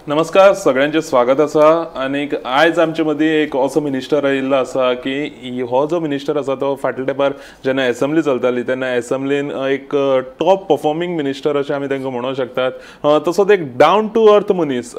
नमस्कार सगळ्यांचे स्वागत आसा आनीक आयज आमचे मदीं एक असो मिनिस्टर आयिल्लो आसा की हो जो मिनिस्टर आसा तो फाटल्या तेंपार जेन्ना एसेंब्ली चलताली तेन्ना एसेंब्लीन एक टॉप परफॉर्मींग मिनिस्टर अशें आमी तांकां म्हणूंक शकतात. तसोच एक डावन टू अर्थ मनीस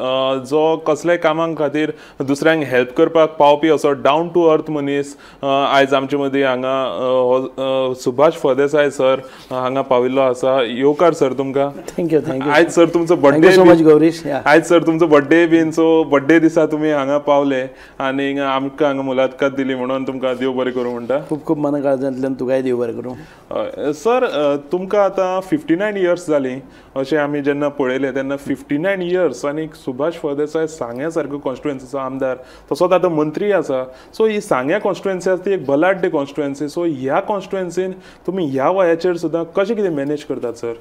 जो कसल्याय कामां खातीर दुसऱ्यांक हेल्प करपाक पावपी असो डावन टू अर्थ मनीस आयज आमचे मदीं हांगा हो सुभाष फळदेसाय सर हांगा पाविल्लो आसा. येवकार सर तुमकां. Thank you thank you. आयज सर तुमचो बर्थडे. So much Gaurish. आयज सर तुमचो बर्थडे बीन, सो बर्थडे दिसा तुमी हांगा पावले आनी आमकां हांगा मुलाखत दिली म्हणून तुमकां देव बरें करूं म्हणटा. खूब खूब मना काळजांतल्यान तुकाय देव बरें करूं. सर तुमकां आतां 59 इयर्स जालीं अशें आमी जेन्ना पळयलें तेन्ना 59 इयर्स आनी सुभाष फळदेसाय सांग्या सारको कॉन्स्टिट्युएन्सीचो आमदार, तसोच आतां मंत्री आसा. सो ही सांग्या कॉन्स्टिट्युएन्सी आसा ती एक बलाढ्य कॉन्स्टिट्युएन्सी. सो ह्या कॉन्स्टिट्युएन्सीन तुमी ह्या वयाचेर सुद्दां कशें कितें मॅनेज करतात सर?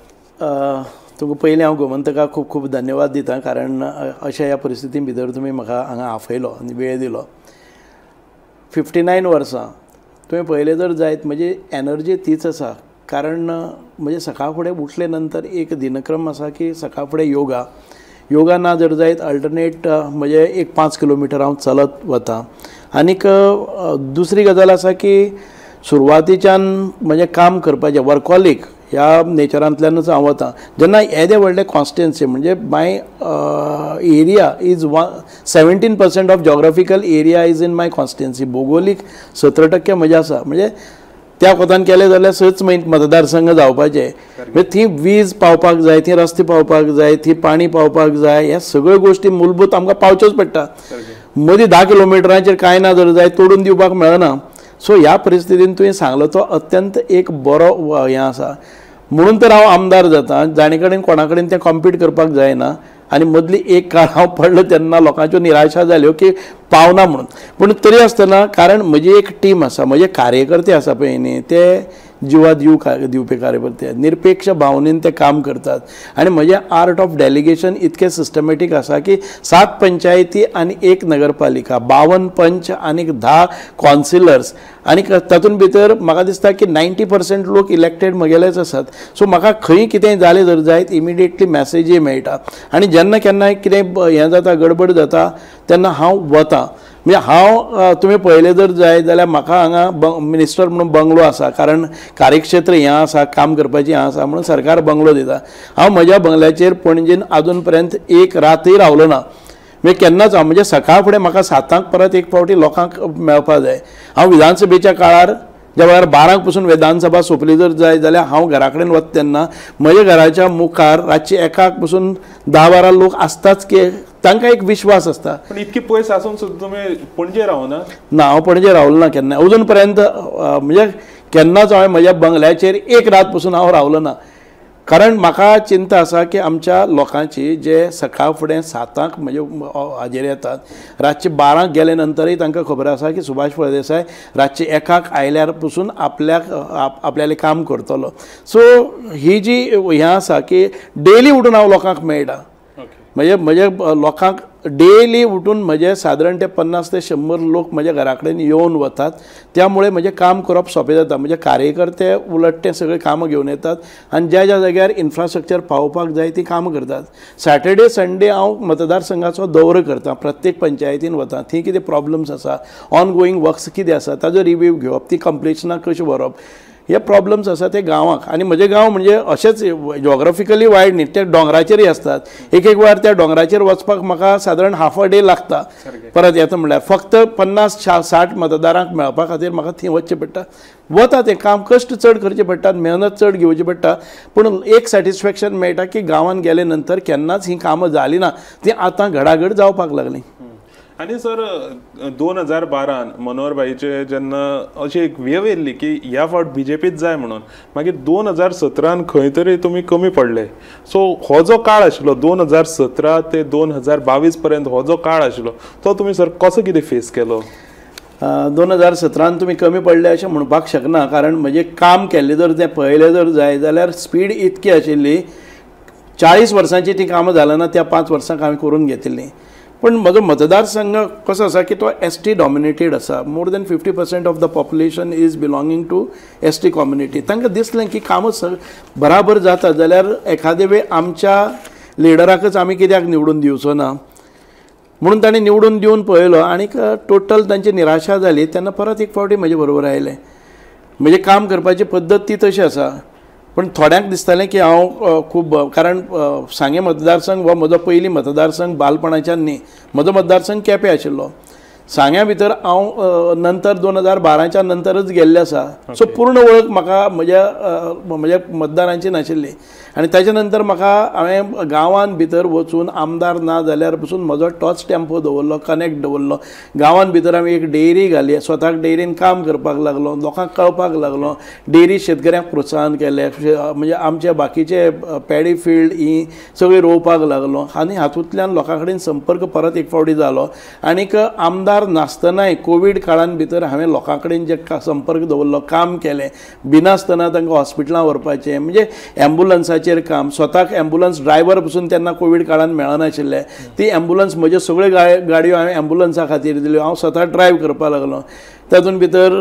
तुमकां पयलीं हांव गोमंतका खूब खूब धन्यवाद दिता, कारण अशा ह्या परिस्थिती भितर तुमी म्हाका हांगा आफयलो आनी वेळ दिलो. 59 वर्सां तुवें पळयलें जर जायत म्हजी एनर्जी तीच आसा, कारण म्हणजे सकाळ फुडें उठले नंतर एक दिनक्रम आसा की सकाळ फुडें योगा, योगा ना जर जायत अल्टरनेट म्हणजे एक 5 किलोमिटर हांव चलत वता. आनीक दुसरी गजाल आसा की सुरवातीच्यान म्हणजे काम करपाचें वर्कॉलीक ह्या नेचरांतल्यानूच हांव वता. जेन्ना येदे व्हडले कॉन्स्टिट्युएन्सी म्हणजे my area is 17% of geographical area is in my constituency. भुगोलीक 17% म्हजें आसा, म्हणजे त्या कोतान केलें जाल्यार 6 म्हयने मतदारसंघ जावपाचे. म्हणजे थंय वीज पावपाक जाय, थंय रस्ते पावपाक जाय, थंय पाणी पावपाक जाय, ह्या सगळ्यो गोश्टी मूलभूत आमकां पावच्योच पडटा. मदीं 10 किलोमिटरांचेर कांय ना जर जाय तोडून दिवपाक मेळना. सो ह्या परिस्थितीन तुवें सांगलो तो अत्यंत एक बरो हें आसा, म्हणून तर हांव आमदार जाता. जाणे कडेन कोणा कडेन तें कॉम्पीट करपाक जायना. आनी मदली एक काळ हांव पडलो तेन्ना लोकांच्यो निराशा जाल्यो की पावना म्हणून, पूण तरी आसतना कारण म्हजी एक टीम आसा, म्हजे कार्यकर्ते आसा पळय न्ही, ते जिवा दिवपी कार्यकर्ते निरपेक्ष भावनेन ते काम करतात. आनी म्हजें आर्ट ऑफ डेलिगेशन इतकें सिस्टमॅटीक आसा की 7 पंचायती आनी 1 नगरपालिका, 52 पंच आनी 10 कौन्सिलर्स, आनी तातूंत भितर म्हाका दिसता की 90% लोक इलेक्टेड म्हगेलेच आसात. सो म्हाका खंय कितेंय जालें जर जायत इमिडिएटली मॅसेजूय मेळटा. आनी जेन्ना केन्नाय कितें हें जाता, गडबड जाता तेन्ना हांव वता. म्हणजे हांव तुमी पळयलें जर जाय जाल्यार म्हाका हांगा मिनिस्टर म्हणून बंगलो आसा, कारण कार्यक्षेत्र हें आसा, काम करपाचें हें आसा म्हणून सरकार बंगलो दिता. हांव म्हज्या बंगल्याचेर पणजेन आजून पर्यंत एक रातय रावलो ना. म्हणजे केन्नाच हांव म्हणजे सकाळ फुडें म्हाका 7 परत एक फावटी लोकांक मेळपाक जाय. हांव विधानसभेच्या काळार ज्या वेळार 12 पसून विधानसभा सोंपली जर जाय जाल्यार हांव घरा कडेन वता तेन्ना म्हज्या घराच्या मुखार रातचे 1 पसून 10-12 लोक आसताच की तांकां एक विश्वास आसता. पण इतकी पयस आसून सुद्दां तुमी पणजे रावना? ना, हांव पणजे रावलो ना केन्ना अजून पर्यंत. म्हणजे केन्नाच हांवें म्हज्या बंगल्याचेर एक रात पसून हांव रावलो ना, कारण म्हाका चिंता आसा की आमच्या लोकांची जे सकाळ फुडें 7 म्हजे हाजेर येतात, रातचे 12 गेले नंतरय तांकां खबर आसा की सुभाष फळदेसाय रातचे 1 आयल्यार पसून आपल्याक आपल्यालें काम करतलो. सो ही जी हें आसा की डेली उठून हांव लोकांक मेळटा. म्हणजे म्हजे लोकांक डेली उठून म्हजे सादारण ते 50 ते 100 लोक म्हज्या घरा कडेन येवन वतात. त्यामुळे म्हजें काम करप सोंपें जाता. म्हजे कार्यकर्ते उलट ते सगळे कामां घेवन येतात आनी ज्या ज्या जाग्यार इन्फ्रास्ट्रक्चर पावोवपाक जाय ती कामां करतात. सॅटर्डे संडे हांव मतदारसंघाचो दौरो करता, प्रत्येक पंचायतीन वता, थंय कितें प्रॉब्लम्स आसा, ऑन गोईंग वर्क्स कितें आसा ताजो रिव्यू घेवप, ती कंप्लिशनां कशी व्हरप, हे प्रॉब्लम्स आसा ते गांवाक. आनी म्हजे गांव म्हणजे अशेंच जॉग्राफिकली वायड न्ही, ते दोंगराचेरय आसतात. एक एक वेळार त्या दोंगराचेर वचपाक म्हाका सादारण हाफ अ डे लागता. परत येता म्हणल्यार फक्त 50-60 मतदारांक मेळपा खातीर म्हाका थंय वचचें पडटा. वता तें काम कश्ट चड करचे पडटात, मेहनत चड घेवची पडटा, पूण एक सॅटिस्फॅक्शन मेळटा की गांवांत गेले नंतर केन्नाच हीं कामां जालीं ना, तीं आतां घडाघड जावपाक लागलीं. आनी सर 2012 मनोहर भाईचे जेन्ना अशी एक वेव येयल्ली की ह्या फावट बीजेपीच जाय म्हणून, मागीर 2017 खंय तरी तुमी कमी पडले. सो हो जो काळ आशिल्लो 2017 ते 2022 पर्यंत हो जो काळ आशिल्लो तो तुमी सर कसो कितें फेस केलो? 2017 तुमी कमी पडले अशें म्हणपाक शकना, कारण म्हजें काम केल्लें जर तें पळयलें जर जाय जाल्यार स्पीड इतकी आशिल्ली, 40 वर्सांची ती कामां जाली ना त्या 5 वर्सांक हांवें करून घेतिल्लीं. पण म्हजो मतदारसंघ कसो आसा की तो एस टी डॉमिनेटेड आसा. More than 50% of the population is belonging to S T community. तांकां दिसलें की कामां बराबर जाता जाल्यार एखादे वेळ आमच्या लिडराकच आमी कित्याक निवडून दिवचो ना. म्हणून तांणी निवडून दिवन पळयलो आनीक टोटल तांची निराशा जाली. तेन्ना परत एक फावटी म्हजे बरोबर आयले. म्हणजे काम करपाची पद्दत ती तशी आसा. पण थोड्यांक दिसतालें की हांव खूब, कारण सांगें मतदारसंघ हो म्हजो पयलीं मतदारसंघ बालपणाच्यान न्ही, म्हजो मतदारसंघ केपें आशिल्लो. सांग्या भितर हांव नंतर 2012च्या नंतरच गेल्लें आसा. सो पूर्ण वळख म्हाका म्हज्या म्हज्या मतदारांची नाशिल्ली. आनी ताच्या नंतर म्हाका हांवें गांवांत भितर वचून आमदार ना जाल्यार पसून म्हजो टॉच टेम्पो दवरलो, कनेक्ट दवरलो. गांवांत भितर हांवें एक डेयरी घाली, स्वताक डेयरीन काम करपाक लागलो, लोकांक कळपाक लागलो, डेयरी शेतकऱ्यांक प्रोत्साहन केलें, म्हणजे आमचे बाकीचे पॅडी फिल्ड ही सगळी रोवपाक लागलो. आनी हातूंतल्यान लोकां कडेन संपर्क परत एक फावटी जालो. आनीक आमदार नासतनाय कोवीड काळान भितर हांवें लोकां कडेन जे संपर्क दवरलो, काम केलें, बिनासतना तांकां हॉस्पिटलां व्हरपाचें, म्हणजे एम्बुलन्साचेर काम, स्वताक एम्बुलन्स ड्रायव्हर पसून तेन्ना कोवीड काळान मेळनाशिल्ले, ती एम्बुलन्स म्हज्यो सगळ्यो गाडयो हांवें एम्बुलन्सा खातीर दिल्यो, हांव स्वता ड्रायव्ह करपाक लागलो. तातूंत भितर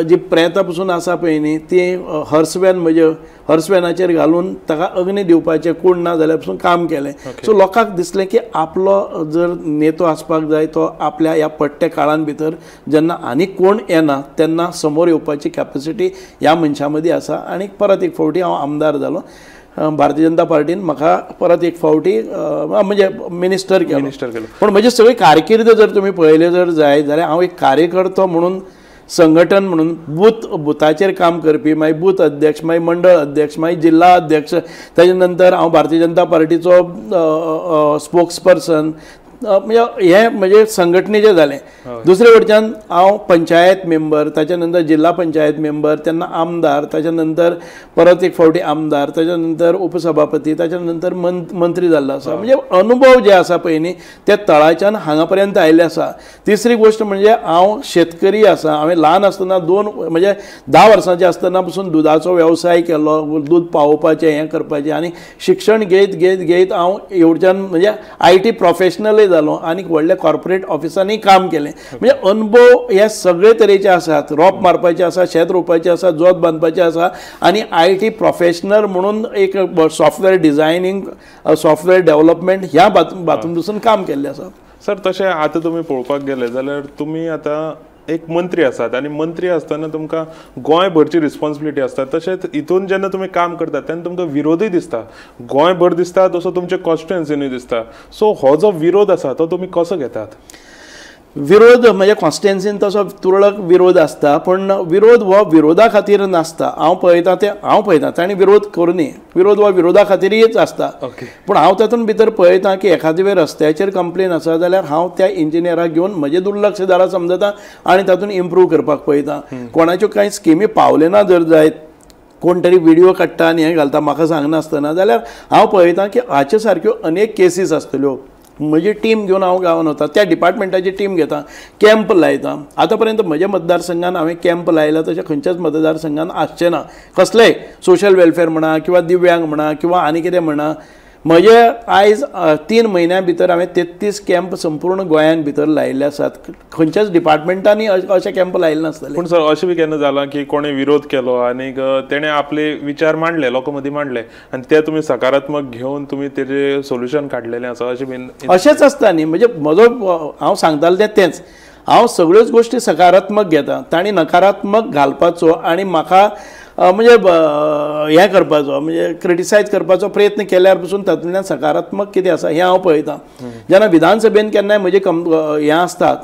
जी प्रेतां पसून आसा पळय न्ही ती हर्सवॅन, म्हज्यो हर्सवॅनाचेर घालून ताका अग्नी दिवपाचें, कोण ना जाल्यार पसून काम केलें. सो लोकांक दिसलें की आपलो जर नेतो आसपाक जाय तो आपल्या ह्या पट्ट्या काळान भितर जेन्ना आनी कोण येना तेन्ना समोर येवपाची कॅपॅसिटी ह्या मनशां मदीं आसा. आनी परत एक फावटी हांव आमदार जालो. भारतीय जनता पार्टीन म्हाका परत एक फावटी म्हणजे मिनिस्टर केलो. पूण म्हजी सगळी कारकीर्द जर तुमी पळयली जर जायत जाल्यार हांव एक कार्यकर्तो म्हणून, संघटन म्हणून, बुथाचेर काम करपी, मागीर बूथ अध्यक्ष, मागीर मंडळ अध्यक्ष, मागीर जिल्हा अध्यक्ष, ताजे नंतर हांव भारतीय जनता पार्टीचो स्पोक्स पर्सन, म्हणजे हें म्हणजे संघटनेचें जालें. दुसरे वटच्यान हांव पंचायत मेंबर, ताच्या नंतर जिल्हा पंचायत मेंबर, तेन्ना आमदार, ताच्या नंतर परत एक फावटी आमदार, ताच्या नंतर उपसभापती, ताच्या नंतर मंत्री जाल्लो आसा. म्हणजे अनुभव जे आसा पळय न्ही ते तळाच्यान हांगा पर्यंत आयिल्ले आसा. तिसरी गोश्ट म्हणजे हांव शेतकरी आसा. हांवें ल्हान आसतना म्हणजे 10 वर्सांचे आसतना पसून दुदाचो वेवसाय केलो, दूद पावोवपाचें, हें करपाचें. आनी शिक्षण घेयत घेयत घेयत हांव एवढच्यान म्हणजे IT professional जालो आनी व्हडल्या कॉर्पोरेट ऑफिसांनी काम केलें. म्हणजे अनुभव हे सगळे तरेचे आसात. रोप मारपाचे आसा, शेत रोवपाचें आसा, जोत बांदपाचें आसा, आनी IT professional म्हणून एक सॉफ्टवेअर डिझायनींग, सॉफ्टवेअर डेव्हलपमेंट ह्या बातून पसून काम केल्लें आसा. सर, तशें आतां तुमी पळोवपाक गेले जाल्यार तुमी आतां एक मंत्री आसात आनी मंत्री आसतना तुमकां गोंयभरची रिस्पॉन्सिबिलिटी आसता. तशेंच हितून जेन्ना तुमी काम करतात तेन्ना तुमकां विरोधूय दिसता, गोंयभर दिसता, तसो तुमच्या कॉन्स्टिट्युएन्सीनूय दिसता. सो हो जो विरोध आसा तो तुमी कसो घेतात? विरोध म्हणजे कॉन्स्टिट्युएन्सीन तसो तुरळक विरोध आसता, पूण विरोध हो विरोधा खातीर नासता. हांव पळयता ते हांव पळयता तांणी विरोध करूं न्ही, विरोध हो विरोधा खातीरच आसता. पूण हांव तातूंत भितर पळयता की एखादे वेळ रस्त्याचेर कंप्लेन आसा जाल्यार हांव त्या इंजिनियराक घेवन म्हजें दुर्लक्ष जालां समजता आनी तातूंत इम्प्रूव करपाक पळयता. कोणाच्यो कांय स्किमी पावले ना जर जायत, कोण तरी व्हिडियो काडटा आनी हें घालता म्हाका सांगनासतना, जाल्यार हांव पळयता की हाचे सारक्यो अनेक केसीस आसतल्यो. म्हजी टीम घेवन हांव गांवान वता, त्या डिपार्टमेंटाची टीम घेता, कॅम्प लायता. आतां पर्यंत म्हज्या मतदारसंघान हांवें कॅम्प लायला तशें खंयच्याच मतदारसंघान आसचें ना. कसलेय सोशल वेलफेअर म्हणा किंवा दिव्यांग म्हणा किंवा आनी कितें म्हणा, म्हजे आयज 3 म्हयन्या भितर हांवें 33 कॅम्प संपूर्ण गोंयान भितर लायिल्ले आसात. खंयच्याच डिपार्टमेंटांनी अशे कॅम्प लायिल्ले नासतले. पूण सर, अशें बी केन्ना जालां की कोणें विरोध केलो आनी तेणें आपले विचार मांडले, लोकां मदीं मांडले आनी ते तुमी सकारात्मक घेवन तुमी तेजें सोल्युशन काडलेलें आसा, अशें बीन? अशेंच आसता न्ही. म्हणजे म्हजो हांव सांगतालें तें तेंच, हांव सगळ्योच गोश्टी सकारात्मक घेता, तांणी नकारात्मक घालपाचो आनी म्हाका म्हणजे हें करपाचो, म्हणजे क्रिटिसायज करपाचो प्रयत्न केल्यार पसून तातूंतल्यान सकारात्मक कितें आसा हें हांव पळयता. जेन्ना विधानसभेन केन्नाय म्हजे हें आसतात,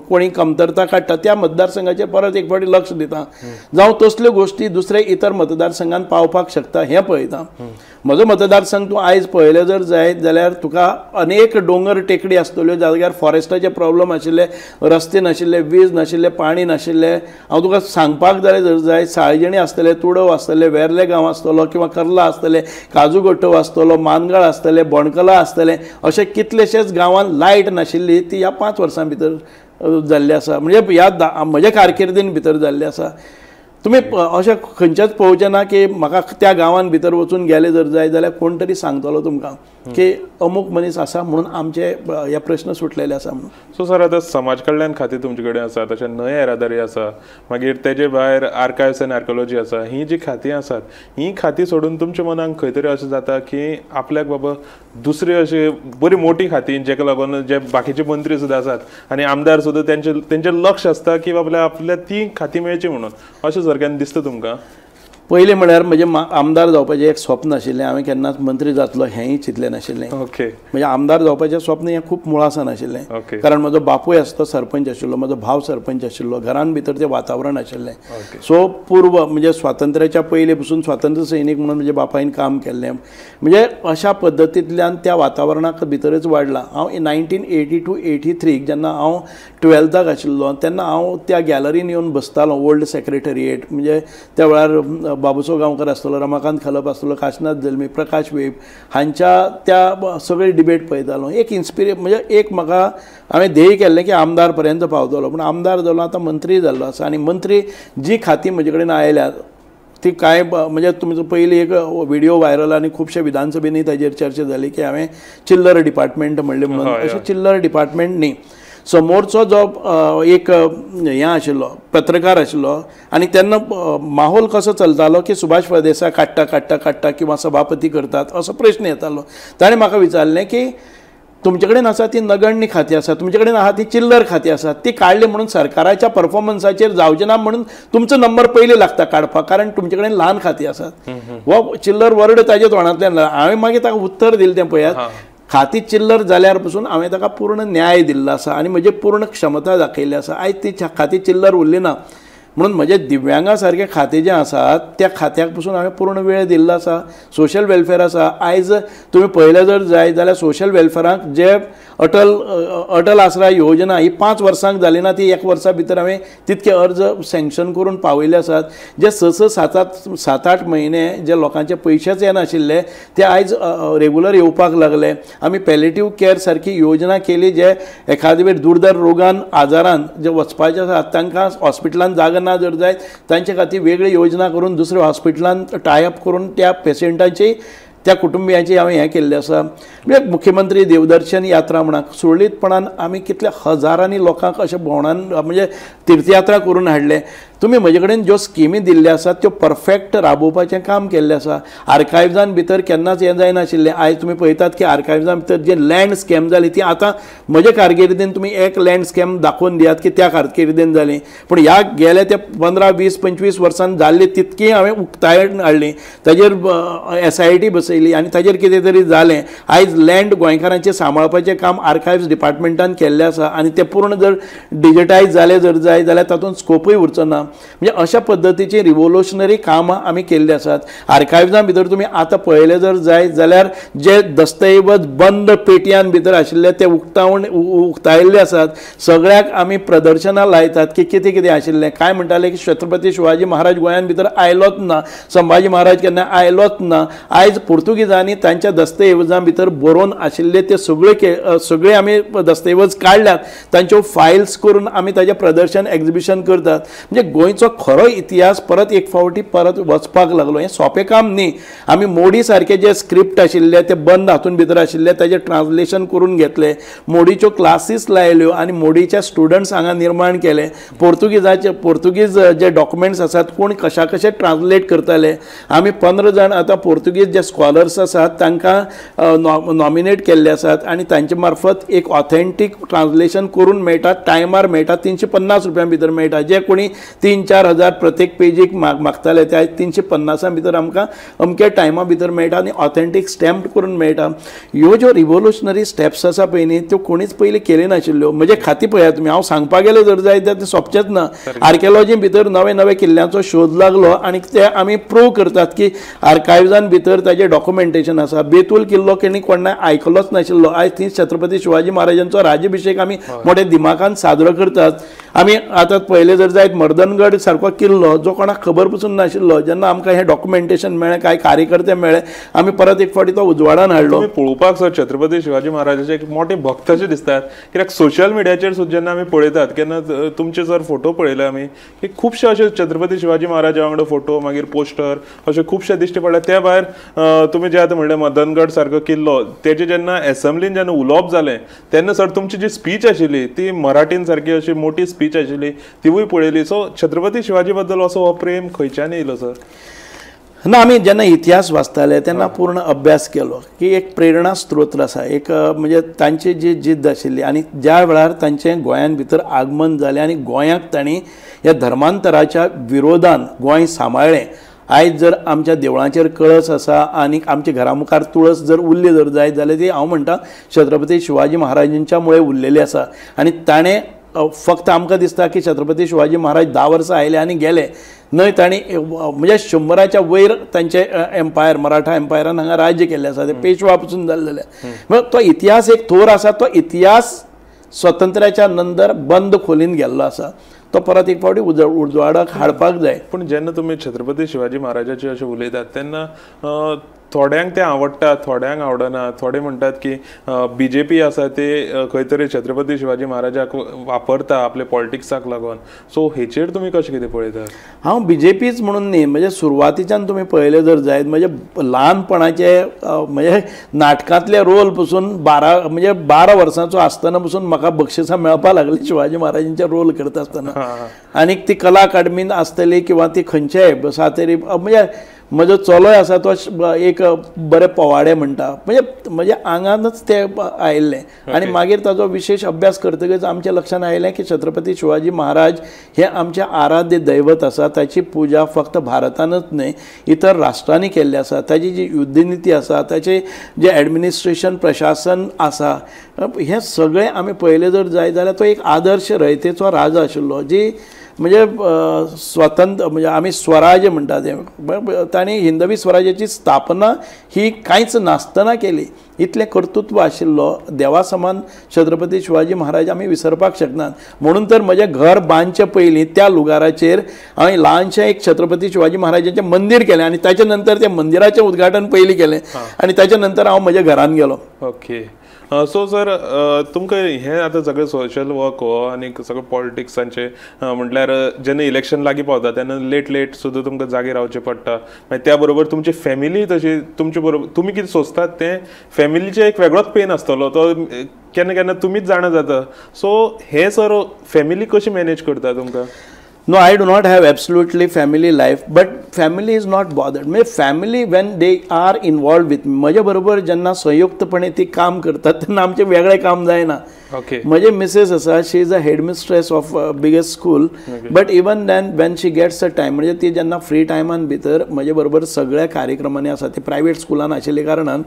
कोणी कमतरता काडटा त्या मतदारसंघाचेर परत एक फावटी लक्ष दिता, जावं तसल्यो गोश्टी दुसरे इतर मतदारसंघान पावपाक शकता हें पळयता. म्हजो मतदारसंघ तूं आयज पळयलें जर जायत जाल्यार तुका अनेक दोंगर टेकडी आसतल्यो, जाग्यार फॉरेस्टाचे प्रॉब्लम आशिल्ले, रस्ते नाशिल्ले, वीज नाशिल्ले, पाणी नाशिल्ले. हांव तुका सांगपाक जाल्यार जर जायत, साळजिणी आसतले, तुडव आसतले, वेर्ले गांव आसतलो किंवा कर्ला आसतले, काजूगोटो आसतलो, मानगाळ आसतले, बोणकला आसतले, अशे कितलेशेच गांवांत लायट नाशिल्ली ती ह्या 5 वर्सां भितर जाल्ली आसा. म्हणजे ह्या म्हज्या कारकिर्दीन भितर जाल्ली आसा. तुमी अशें खंयच्याच पळोवचें ना की म्हाका त्या गांवान भितर वचून गेले जर जाय जाल्यार कोण तरी सांगतलो तुमकां की अमूक मनीस आसा म्हणून आमचे हे प्रश्न सुटलेले आसा म्हणून. सो सर आतां समाज कल्याण खातें तुमचे कडेन आसा, तशें न्हंय येरादारी आसा, मागीर तेजे भायर आर्कायव्स एन्ड आर्किओलॉजी आसा, ही जी खातीं आसात ही खातीं सोडून तुमच्या मनाक खंय तरी अशें जाता की आपल्याक बाबा दुसरी अशी बरी मोटी खातीं जेका लागून जे बाकीचे मंत्री सुद्दां आसात आनी आमदार सुद्दां तेंचें लक्ष आसता की बाबा आपल्याक ती खातीं मेळची म्हणून, अशें सर केन्ना दिसता तुमकां? पयलीं म्हळ्यार म्हजें आमदार जावपाचें एक स्वप्न आशिल्लें. हांवें केन्नाच मंत्री जातलो हेंय चिंतलें नाशिल्लें. ओके. म्हणजे आमदार जावपाचें स्वप्न हें खूब मुळासान आशिल्लें. कारण म्हजो बापूय आसतो सरपंच आशिल्लो, म्हजो भाव सरपंच आशिल्लो, घरान भितर तें वातावरण आशिल्लें. सो पूर्व म्हणजे स्वातंत्र्याच्या पयलीं पसून स्वातंत्र्य सैनीक म्हणून म्हज्या बापायन काम केल्लें. म्हणजे अशा पद्दतींतल्यान त्या वातावरणाक भितरच वाडलां. हांव 1982-83 जेन्ना हांव 12थाक आशिल्लो तेन्ना हांव त्या गॅलरीन येवन बसतालो, ओल्ड सेक्रेटरिएट. म्हणजे त्या वेळार बाबुसो गांवकर आसतलो, रमाकांत खलप आसतलो, काशनाथ जल्मी, प्रकाश वेब हांच्या त्या सगळे डिबेट पळयतालो. एक म्हणजे एक म्हाका हांवें ध्येय केल्लें की आमदार पर्यंत पावतलो, पूण आमदार जालो आतां मंत्री जाल्लो आसा. आनी मंत्री जी खातीं म्हजे कडेन आयल्यात ती कांय म्हणजे तुमचो पयलीं एक व्हिडियो व्हायरल आनी खुबशे विधानसभेंनी ताजेर चर्चा जाली की हांवें चिल्लर डिपार्टमेंट म्हणलें म्हणून. अशें चिल्लर डिपार्टमेंट न्ही. समोरचो जो एक हें आशिल्लो पत्रकार आशिल्लो आनी तेन्ना माहोल कसो चलतालो की सुभाष फळदेसाय काडटा काडटा काडटा किंवा सभापती करतात असो प्रश्न येतालो. ताणें म्हाका विचारलें की तुमचे कडेन आसा ती नगण्य खातीं आसा, तुमचे कडेन आसा ती चिल्लर खातीं आसा, ती काडली म्हणून सरकाराच्या परफॉर्मन्साचेर जावचें ना म्हणून तुमचो नंबर पयलीं लागता काडपाक, कारण तुमचे कडेन ल्हान खातीं आसात. हो चिल्लर वर्ड ताजे तोंडांतल्यान. हांवें मागीर ताका उत्तर दिलें तें पळयात, खाती चिल्लर जाल्यार पसून हांवें ताका पूर्ण न्याय दिल्लो आसा आनी म्हजी पूर्ण क्षमता दाखयल्ली आसा. आयज ती खाती चिल्लर उरली ना म्हणून म्हजे दिव्यांगा सारके खातें जें आसात त्या खात्याक पसून हांवें पूर्ण वेळ दिल्लो आसा. सोशल वेलफेअर आसा, आयज तुमी पळयलें जर जाय जाल्यार सोशल वेलफेअराक जे अटल अटल आसरा योजना ही 5 वर्सांक जाली ना, ती 1 वर्सा भितर हांवें तितके अर्ज सँक्शन करून पावयले आसात. जे 6 6 7 7 8 म्हयने जे लोकांचे पयशेच येनाशिल्ले ते आयज रेगुलर येवपाक लागले. आमी पॅलेटीव केअर सारकी योजना केली, जे एखादे वेळ दुर्धर रोगान आजारान जे वचपाचे आसात तांकां हॉस्पिटलान जागा ना जर जायत तांचे खातीर वेगळी योजना करून दुसऱ्या हॉस्पिटलान टायअप करून त्या पेशंटांची त्या कुटुंबियांची हांवें हें केल्लें आसा. म्हणजे मुख्यमंत्री देवदर्शन यात्रा म्हणा, सुरळीतपणान आमी कितल्या हजारांनी लोकांक अशें भोंवणान म्हणजे तीर्थयात्रा करून हाडले. तुमी म्हजे कडेन ज्यो स्किमी दिल्ल्यो आसात त्यो परफेक्ट राबोवपाचें काम केल्लें आसा. आर्कायव्जान भितर केन्नाच हें जायनाशिल्लें. आयज तुमी पळयतात की आर्कायव्जान भितर जे लँड स्कॅम जाली ती आतां म्हजे कारकिर्दीन तुमी एक लँड स्कॅम दाखोवन दियात की त्या कारकिर्दीन जाली, पूण ह्या गेल्या त्या 15 20 25 वर्सान जाल्ली तितकी हांवें उक्तायण हाडली. ताजेर SIT बसयली आनी ताजेर कितें तरी जालें. आयज लँड गोंयकारांचें सांबाळपाचें काम आर्कायव्स डिपार्टमेंटान केल्लें आसा आनी तें पूर्ण जर डिजिटायज जालें जर जाय जाल्यार तातूंत स्कोपूय उरचो ना. म्हणजे अशा पद्दतीची रिवोल्युशनरी कामां आमी केल्ली आसात. आर्कायव्जां भितर तुमी आतां पळयलें जर जाय जाल्यार जे दस्तऐवज बंद पेटयान भितर आशिल्ले ते उक्तायल्ले आसात. सगळ्याक आमी प्रदर्शनां लायतात की कितें कितें आशिल्लें. काय म्हणटाले की छत्रपती शिवाजी महाराज गोंयान भितर आयलोच ना, संभाजी महाराज केन्ना आयलोच ना. आयज पुर्तुगीजांनी तांच्या दस्तऐवजां भितर बरोवन आशिल्ले ते सगळे सगळे आमी दस्तऐवज काडल्यात, तांच्यो फायल्स करून आमी ताजें प्रदर्शन एक्झिबिशन करतात. म्हणजे गोंयचो खरो इतिहास परत एक फावटी परत वचपाक लागलो. हें सोंपें काम न्ही. आमी मोडी सारके जे स्क्रिप्ट आशिल्ले ते बंद हातून भितर आशिल्ले ताजें ट्रान्सलेशन करून घेतले, मोडीच्यो क्लासीस लायल्यो आनी मोडीच्या स्टुडंट्स हांगा निर्माण केले. पुर्तुगीज जे डॉक्युमेंट्स आसात कोण कशा कशे ट्रान्सलेट करताले. आमी 15 जाण आतां पुर्तुगीज जे स्कॉलर्स आसात तांकां नॉमिनेट केल्ले आसात आनी तांचे मार्फत एक ऑथेंटीक ट्रान्सलेशन करून मेळटा, टायमार मेळटा, 350 रुपयां भितर मेळटा. जे कोणी 3-4 हजार प्रत्येक पेजीक मागताले ते आयज 350 भितर आमकां अमक्या टायमा भितर मेळटा आनी ऑथेंटीक स्टॅम्प करून मेळटा. ह्यो ज्यो रिवोल्युशनरी स्टेप्स आसा पळय न्ही त्यो कोणीच पयलीं केल्यो नाशिल्ल्यो. म्हजे खातीर पळयात तुमी, हांव सांगपाक गेलें जर जाय जाल्यार तें सोंपचेंच ना. आर्किओलॉजी भितर नवे नवे किल्ल्यांचो शोध लागलो आनी ते आमी प्रूव करतात की आर्कायव्जान भितर ताजें डॉक्युमेंटेशन आसा. बेतूल किल्लो केन्ना कोणाक आयकलोच नाशिल्लो, आयज थंय छत्रपती शिवाजी महाराजांचो राज्याभिषेक आमी मोठ्या दिमाखान साजरो करतात. आमी आतां पळयलें जर जायत मर्दन मदनगड सारको किल्लो जो कोणाक खबर पसून नाशिल्लो, जेन्ना आमकां हें डॉक्युमेंटेशन मेळ्ळें, कांय कार्यकर्ते मेळ्ळे, आमी परत एक फावटी तो उजवाडान हाडलो. पळोवपाक सर छत्रपती शिवाजी महाराजाचे एक मोठे भक्त अशे दिसतात, कित्याक सोशल मिडियाचेर सुद्दां जेन्ना आमी पळयतात केन्ना तुमचे सर फोटो पळयले आमी की खुबशे अशे छत्रपती शिवाजी महाराजा वांगडा फोटो, मागीर पोस्टर अशे खुबशे दिश्टी पडले. त्या भायर तुमी जे आतां म्हणलें मदनगड सारको किल्लो, तेजे जेन्ना एसेंब्लीन जेन्ना उलोवप जालें तेन्ना सर तुमची जी स्पीच आशिल्ली ती मराठीन सारकी अशी मोठी स्पीच आशिल्ली तिवूय पळयली. सो छत्रपती शिवाजी बद्दल असो हो प्रेम खंयच्यान येयलो सर? ना, आमी जेन्ना इतिहास वाचताले तेन्ना पूर्ण अभ्यास केलो की एक प्रेरणा स्त्रोत्र आसा, एक म्हणजे तांची जी जिद्द आशिल्ली आनी ज्या वेळार तांचें गोंयान भितर आगमन जालें आनी गोंयाक तांणी ह्या धर्मांतराच्या विरोधान गोंय सांबाळ्ळें. आयज जर आमच्या देवळांचेर कळस आसा आनी आमच्या घरा मुखार तुळस जर उरली जर जायत जाल्यार ती हांव म्हणटा छत्रपती शिवाजी महाराजांच्या मुळे उरलेली आसा. आनी ताणें फक्त आमकां दिसता की छत्रपती शिवाजी महाराज 10 वर्सां आयले आनी गेले न्हय, तांणी म्हणजे 100च्या वयर तांचे एम्पायर, मराठा एम्पायरान हांगा राज्य केल्लें आसा, ते पेशवा पसून जाल्ले. म्हणजे तो इतिहास एक थोर आसा, तो इतिहास स्वातंत्र्याच्या नंतर बंद खोलीन गेल्लो आसा, तो परत एक फावटी उजवाडाक हाडपाक जाय. पूण जेन्ना तुमी छत्रपती शिवाजी महाराजाचे अशें उलयतात तेन्ना थोड्यांक तें आवडटा, थोड्यांक आवडना. थोडे म्हणटात की बीजेपी आसा ते खंय तरी छत्रपती शिवाजी महाराजाक वापरता आपले पॉलिटिक्साक लागून. सो हेचेर तुमी कशें कितें पळयतात? हांव बीजेपीच म्हणून न्ही, म्हणजे सुरवातीच्यान तुमी पळयलें जर जायत म्हणजे ल्हानपणाचे म्हणजे नाटकांतले रोल पसून 12 वर्सांचो आसतना पसून म्हाका बक्षिसां मेळपाक लागली शिवाजी महाराजांचे रोल करता आसतना. आनीक ती कला अकादमीन आसतली किंवा ती खंयचेय आसा तरी, म्हणजे म्हजो चलोय आसा तो एक बरे पोवाडे म्हणटा, म्हणजे म्हज्या आंगानच ते आयिल्लें. आनी मागीर ताजो विशेश अभ्यास करतकच आमच्या लक्षांत आयलें की छत्रपती शिवाजी महाराज हे आमचे आराध्य दैवत आसा, ताची पुजा फक्त भारतानच न्हय इतर राष्ट्रांनी केल्ली आसा. ताची जी युद्धनिती आसा, ताचें जें एडमिनिस्ट्रेशन प्रशासन आसा, हें सगळें आमी पळयलें जर जायत जाल्यार तो एक आदर्श रयतेचो राजा आशिल्लो, जी म्हणजे स्वतंत्र म्हणजे आमी स्वराज्य म्हणटा तें, तांणी हिंदवी स्वराज्याची स्थापना ही कांयच नासतना केली. इतलें कर्तृत्व आशिल्लो देवा समान छत्रपती शिवाजी महाराज आमी विसरपाक शकनात. म्हणून तर म्हजें घर बांदचे पयलीं त्या लुगाराचेर हांवें ल्हानशें एक छत्रपती शिवाजी महाराजांचें मंदीर केलें आनी ताच्या नंतर त्या मंदिराचें उद्घाटन पयलीं केलें आनी ताच्या नंतर हांव म्हज्या घरान गेलो. ओके, सो सर तुमकां हें आतां सगळें सोशल वर्क हो आनी सगळें पॉलिटिक्सांचें म्हटल्यार जेन्ना इलेक्शन लागीं पावता तेन्ना लेट लेट सुद्दां तुमकां जागे रावचें पडटा, मागीर त्या बरोबर तुमची फॅमिली तशी तुमचे बरोबर तुमी कितें सोंसतात तें फॅमिलीचें एक वेगळोच पेन आसतलो, तो केन्ना केन्ना तुमीच जाणा जाता. सो हें सर फॅमिली कशी मॅनेज करता तुमकां? No, I do not have absolutely family life, but family is not bothered. म्हणजे family when they are involved with me, म्हजे बरोबर जेन्ना संयुक्तपणे ती काम करतात तेन्ना आमचें वेगळें काम जायना. ओके, म्हजे मिसेस आसा, she is a headmistress of biggest school, but even then when she gets a time, म्हणजे ती जेन्ना फ्री टायमान भितर म्हजे बरोबर सगळ्या कार्यक्रमांनी आसा. ती प्रायवेट स्कुलान आशिल्ल्या कारणान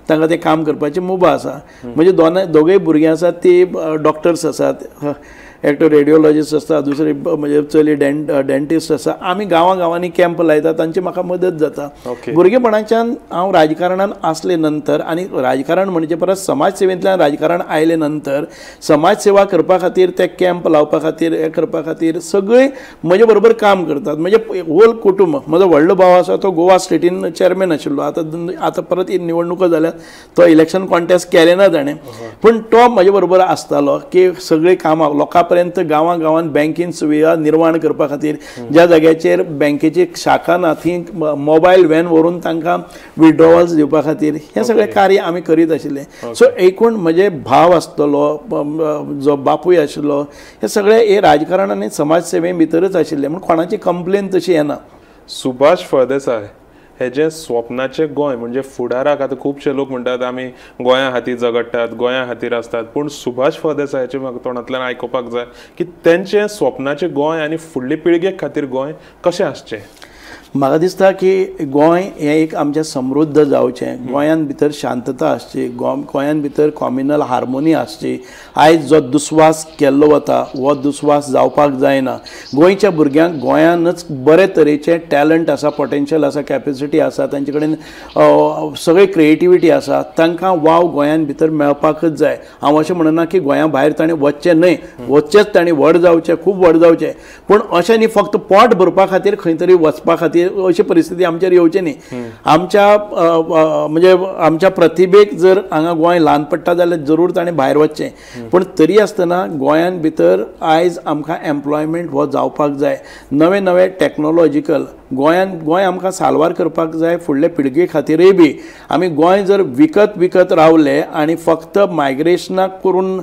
तांकां तें काम करपाची मुभा आसा. म्हणजे दोगूय भुरगीं आसात ती डॉक्टर्स आसात, एकटो रेडियोलॉजिस्ट आसता, दुसरी म्हणजे चली डेंटिस्ट आसा. आमी गांवां गांवांनी कॅम्प लायता, तांची म्हाका मदत जाता. भुरगेपणाच्यान हांव राजकारणान आसले नंतर, आनी राजकारण म्हणचे परस समाजसेवेंतल्यान राजकारण आयले नंतर समाजसेवा करपा खातीर ते कॅम्प लावपा खातीर हें करपा खातीर सगळीं म्हजे बरोबर काम करतात. म्हणजे होल कुटुंब, म्हजो व्हडलो भाव आसा तो गोवा स्टेटीन चेअरमॅन आशिल्लो, आतां आतां परत निवडणुको जाल्यात तो इलेक्शन कॉन्टेस्ट केलें ना ताणें, पूण तो म्हजे बरोबर आसतालो की सगळीं कामां लोकां पर्यंत गांवां गांवांत बँकींग सुविधा निर्माण करपा खातीर ज्या जाग्याचेर बँकेची शाखा ना थंय मोबायल व्हॅन व्हरून तांकां विड्रॉवल्स दिवपा खातीर हें सगळें कार्य आमी करीत आशिल्ले. सो एकूण म्हजे भाव आसतलो, जो बापूय आशिल्लो, हे सगळे हे राजकारण आनी समाजसेवे भितरच आशिल्ले, म्हूण कोणाची कंप्लेन तशी येना. सुभाष फळदेसाय हेजें स्वप्नाचें गोंय म्हणजे फुडाराक आतां खुबशे लोक म्हणटात आमी गोंया खातीर झगडटात, गोंया खातीर आसतात, पूण सुभाष फळदेसायाचे म्हाका तोंडांतल्यान आयकुपाक जाय की तेंचें स्वप्नाचें गोंय आनी फुडले पिळगे खातीर गोंय कशें आसचें. म्हाका दिसता की गोंय हें एक आमचें समृद्ध जावचें, गोंयान भितर शांतता आसची, गोंयान भितर कॉम्युनल हार्मोनी आसची. आयज जो दुस्वास केल्लो वता हो दुस्वास जावपाक जायना. गोंयच्या भुरग्यांक गोंयानच बरे तरेचें टॅलंट आसा, पोटेन्शियल आसा, कॅपेसिटी आसा, तांचे कडेन सगळी क्रिएटिविटी आसा, तांकां वाव गोंयान भितर मेळपाकच जाय. हांव अशें म्हणना की गोंया भायर ताणें वचचें न्हय, वचचेंच, ताणें व्हड जावचें, खूब व्हड जावचें, पूण अशें न्ही फक्त पोट भरपा खातीर खंय तरी वचपा खातीर अशी परिस्थिती आमचेर येवची न्ही. आमच्या म्हणजे आमच्या प्रतिभेक जर हांगा गोंय ल्हान पडटा जाल्यार जरूर ताणें भायर वचचें, पूण तरी आसतना गोंयान भितर आयज आमकां एम्प्लॉयमेंट हो जावपाक जाय. नवे नवे टॅक्नोलॉजिकल गोंयान गोंय आमकां साल्वार करपाक जाय फुडले पिळगे खातीरय बी. आमी गोंय जर विकत विकत रावले आनी फक्त मायग्रेशनाक करून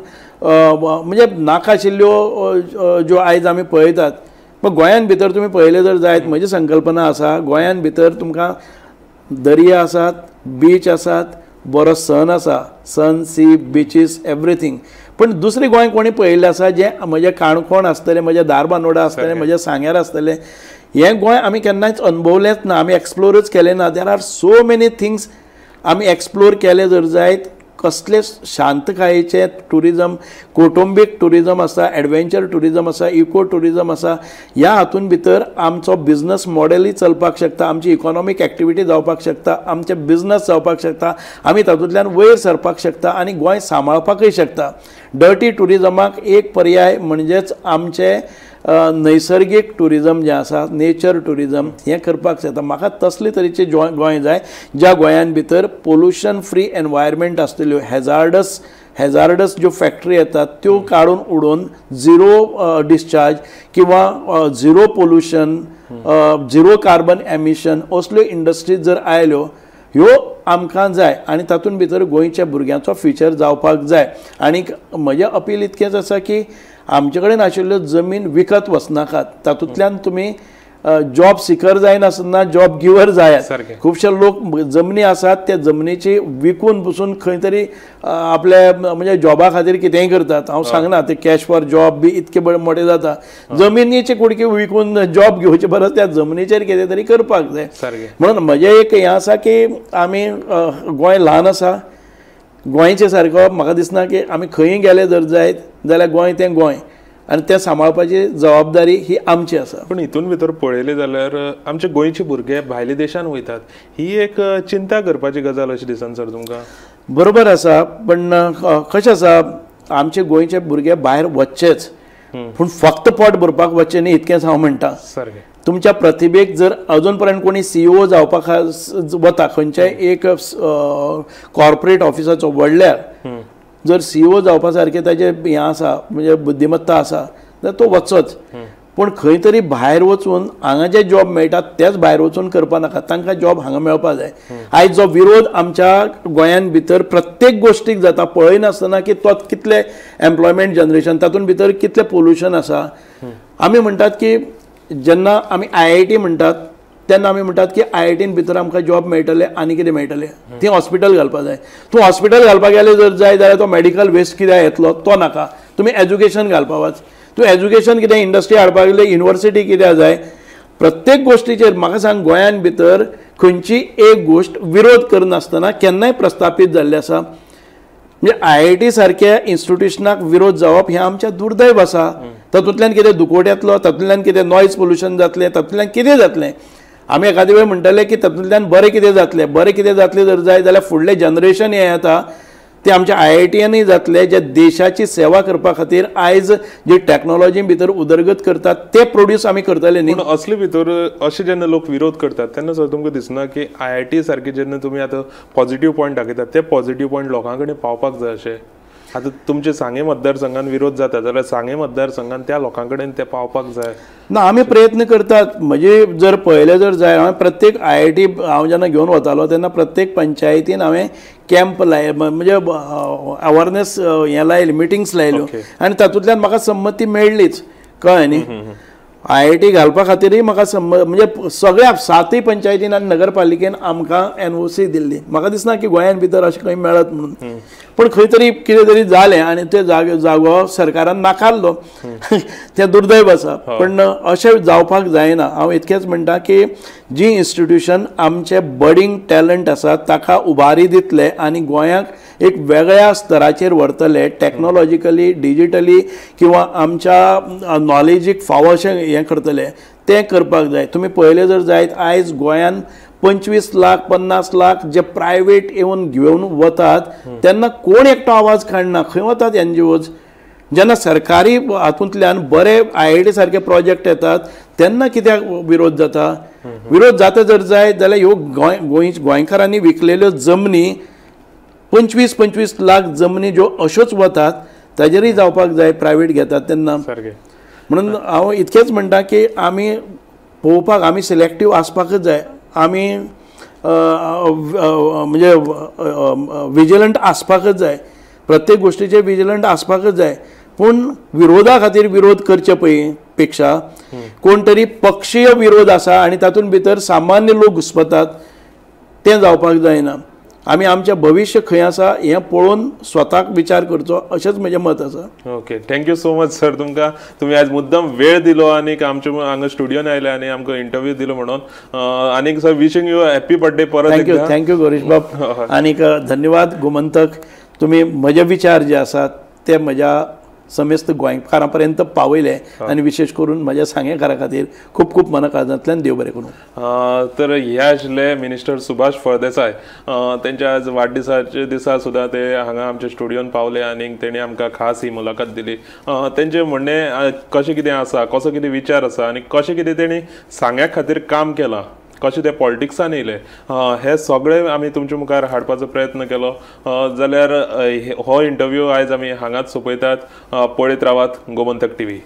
म्हणजे नाका आशिल्ल्यो ज्यो आयज आमी पळयतात, पण गोंयान भितर तुमी पळयलें जर जायत, म्हजी संकल्पना आसा गोंयान भितर तुमकां दर्या आसात, बीच आसात, बरो सन आसा, सन, सी, बिचीस, एवरीथींग. पण दुसरें गोंय कोणी पळयल्लें आसा जें म्हजें काणकोण आसतलें, म्हजें धारबांदोडा आसतलें, म्हजें सांग्यार आसतलें, हें गोंय आमी केन्नाच अणभवलेंच ना, आमी एक्सप्लोरच केलें ना. There are so many things आमी एक्सप्लोर केले जर जायत, कसले शांतकायेचें ट्युरिजम, कौटुंबीक ट्युरिजम आसा, एडवेंचर ट्युरिजम आसा, इको ट्युरिजम आसा, ह्या हातून भितर आमचो बिजनस मॉडेलय चलपाक शकता, आमची इकॉनॉमीक एक्टिविटी जावपाक शकता, आमचे बिजनस जावपाक शकता, आमी तातूंतल्यान वयर सरपाक शकता आनी गोंय सांबाळपाकय शकता. डर्टी ट्युरिजमाक एक पर्याय म्हणजेच आमचें नैसर्गीक ट्युरिजम जें आसा, नेचर ट्युरिजम, हें करपाक शकता. म्हाका तसले तरेचें गोंय जाय ज्या गोंयान भितर पोल्युशन फ्री एनवायरमेंट आसतल्यो, हॅजार्डस ज्यो फॅक्टरी येतात त्यो काडून उडोवन झिरो डिस्चार्ज किंवा zero pollution, zero carbon emission असल्यो इंडस्ट्रीज जर आयल्यो ह्यो आमकां जाय आनी तातूंत भितर गोंयच्या भुरग्यांचो फ्युचर जावपाक जाय. आनीक म्हजें अपील इतकेंच आसा की आमचे कडेन आशिल्ल्यो जमीन विकत वचनाकात, तातूंतल्यान तुमी जॉब सिकर जायनासतना जॉब गिवर जायात. खुबशे लोक जमनी आसात त्या जमनीची विकून बसून खंय तरी आपल्या म्हणजे जॉबा खातीर कितेंय करतात. हांव सांगना ते कॅश फॉर जॉब बी इतके मोठे जाता, जमिनीची कुडकी विकून जॉब घेवचे परस त्या जमनीचेर कितें तरी करपाक जाय. म्हणून म्हजें एक हें आसा की आमी गोंय ल्हान आसा, गोंयचे सारको म्हाका दिसना की आमी खंयी गेले जर जायत जाल्यार गोंय तें गोंय आनी तें सांबाळपाची जबाबदारी ही आमची आसा. पूण हितून भितर पळयलें जाल्यार आमचे गोंयचे भुरगे भायले देशान वयतात, ही एक चिंता करपाची गजाल अशी दिसना सर तुमकां? बरोबर आसा, पण कशें आसा आमचे गोंयचे भुरगे भायर वचचेच, पूण फक्त पोट भरपाक वचचें न्ही इतकेंच हांव म्हणटा. तुमच्या प्रतिभेक जर अजून पर्यंत कोणी सीईओ जावपाक वता खंयच्याय एक कॉर्पोरेट ऑफिसाचो व्हडल्या जर सीईओ जावपा सारकें ताजें हें आसा म्हणजे बुद्धिमत्ता आसा जाल्यार तो वचच, पूण खंय तरी भायर वचून हांगा जे जॉब मेळटा तेच भायर वचून करपा नाका, तांकां जॉब हांगा मेळपा जाय. आयज जो विरोध आमच्या गोंयान भितर प्रत्येक गोश्टीक जाता पळयनासतना की तो कितले एम्प्लॉयमेंट जनरेशन, तातूंत भितर कितलें पोल्युशन आसा. आमी म्हणटात की जेन्ना आमी IIT म्हणटात तेन्ना आमी म्हणटात की IITन भितर आमकां जॉब मेळटले आनी कितें मेळटलें, थंय हॉस्पिटल घालपा जाय. तूं हॉस्पिटल घालपाक गेलें जर जाय जाल्यार तो मेडिकल वेस्ट कित्याक येतलो तो नाका, तुमी एज्युकेशन घालपा वच, तूं एज्युकेशन कितें इंडस्ट्री हाडपाक गेले युनिवर्सिटी कित्याक जाय. प्रत्येक गोश्टीचेर म्हाका सांग गोंयान भितर खंयची एक गोश्ट विरोध करनासतना केन्नाय प्रस्थापीत जाल्ली आसा. म्हणजे IIT सारक्या इन्स्टिट्युशनाक विरोध जावप हें आमचें दुर्दैव आसा. तातूंतल्यान कितें दुखवट येतलो, तातूंतल्यान कितें नॉयज पोल्युशन जातलें, तातूंतल्यान कितें जातलें. आमी एखादे वेळ म्हणटले की तातूंतल्यान बरें कितें जातलें, बरें कितें जातलें जर जाय जाल्यार फुडलें जनरेशन हें येता ते आमच्या IITनय जातले जे देशाची सेवा करपा खातीर आयज जी टॅक्नोलॉजी भितर उदरगत करतात ते प्रोड्यूस आमी करतले न्ही. पूण असले भितर अशे जेन्ना लोक विरोध करतात तेन्ना सर तुमकां दिसना की IIT सारके जेन्ना तुमी आतां पॉझिटिव्ह पॉयंट दाखयतात ते पॉझिटिव्ह पॉयंट लोकां कडेन पावपाक जाय अशें? आतां तुमचे सांगे मतदारसंघान विरोध जाता जाल्यार सांगे मतदारसंघान त्या लोकां कडेन ते पावपाक जाय ना. आमी प्रयत्न करतात. म्हणजे जर पळयलें जर जाय हांवें प्रत्येक IIT हांव जेन्ना घेवन वतालो तेन्ना प्रत्येक पंचायतीन हांवें कॅम्प लाय म्हणजे अवेरनेस हें लायलें, मिटिंग्स लायल्यो आनी तातूंतल्यान म्हाका संमती मेळ्ळीच, कळ्ळें न्ही. IIT घालपा खातीरय म्हाका म्हणजे सगळ्या 7 पंचायतीन आनी नगरपालिकेन आमकां NOC दिल्ली. म्हाका दिसना की गोंयान भितर अशें खंय मेळत म्हणून, पूण खंय तरी कितें तरी जालें आनी ते जागो सरकारान नाकारलो. तें दुर्दैव आसा, पण अशें जावपाक जायना. हांव इतकेंच म्हणटा की जी इन्स्टिट्यूशन आमचे बडींग टॅलंट आसा ताका उबारी दितले आनी गोंयाक एक वेगळ्या स्तराचेर व्हरतले, टॅक्नोलॉजिकली, डिजिटली किंवा आमच्या नॉलेजीक फावो अशें हें करतले, तें करपाक जाय. तुमी पळयलें जर जायत आयज गोंयान 25 लाख 50 लाख जे प्रायवेट येवन घेवन वतात तेन्ना कोण एकटो आवाज काडना. खंय वतात NGOs? जेन्ना सरकारी हातूंतल्यान बरे IIT सारके प्रोजेक्ट येतात तेन्ना कित्याक विरोध जाता? विरोध जाता जर जायत जाल्यार ह्यो गोंयकारांनी विकलेल्यो जमनी 25-25 लाख जमनी ज्यो अश्योच वतात ताजेरय जावपाक जाय, प्रायवेट घेतात तेन्ना. म्हणून हांव इतकेंच म्हणटा की आमी पळोवपाक, आमी सिलेक्टीव आसपाकच जाय, आमी म्हणजे विजिलंट आसपाकच जाय, प्रत्येक गोष्टीचे विजिलंट आसपाकच जाय. पूण विरोधा खातीर विरोध करचे पेक्षा कोण तरी पक्षीय विरोध आसा आनी तातूंत भितर सामान्य लोक घुस्पतात तें जावपाक जायना. आमी आमचें भविश्य खंय आसा हें पळोवन स्वताक विचार करचो अशेंच म्हजें मत आसा. Okay, thank you so much sir. तुमकां तुमी आयज मुद्दम वेळ दिलो आनी आमच्या हांगा स्टुडियोन आयले आनी आमकां इंटरव्यू दिलो म्हणून. आनीक sir, wishing you happy birthday परत. Thank you, thank you Gaurish बाब आनीक धन्यवाद गोमंतक. तुमी म्हजे विचार जे आसात ते म्हज्या समेस्त गोंयकारां पर्यंत पावयले आनी विशेष करून म्हज्या सांगेकारां खातीर खूब खूब मनाकाळजांतल्यान देव बरें करूं. तर हे आशिल्ले मिनिस्टर सुभाष फळदेसाय. तेंच्या आज वाडदिसाच्या दिसा सुद्दां ते हांगा आमच्या स्टुडियोन पावले आनी तेणी आमकां खास ही मुलाखत दिली. तेंचें म्हणणें कशें कितें आसा, कसो कितें विचार आसा आनी कशें कितें तेणी सांग्या खातीर काम केलां, कशें ते पॉलिटिक्सान येयले, हे सगळे आमी तुमच्या मुखार हाडपाचो प्रयत्न केलो. जाल्यार हो इंटरव्यू आयज आमी हांगाच सोंपयतात. पळयत रावात गोमंतक टीव्ही.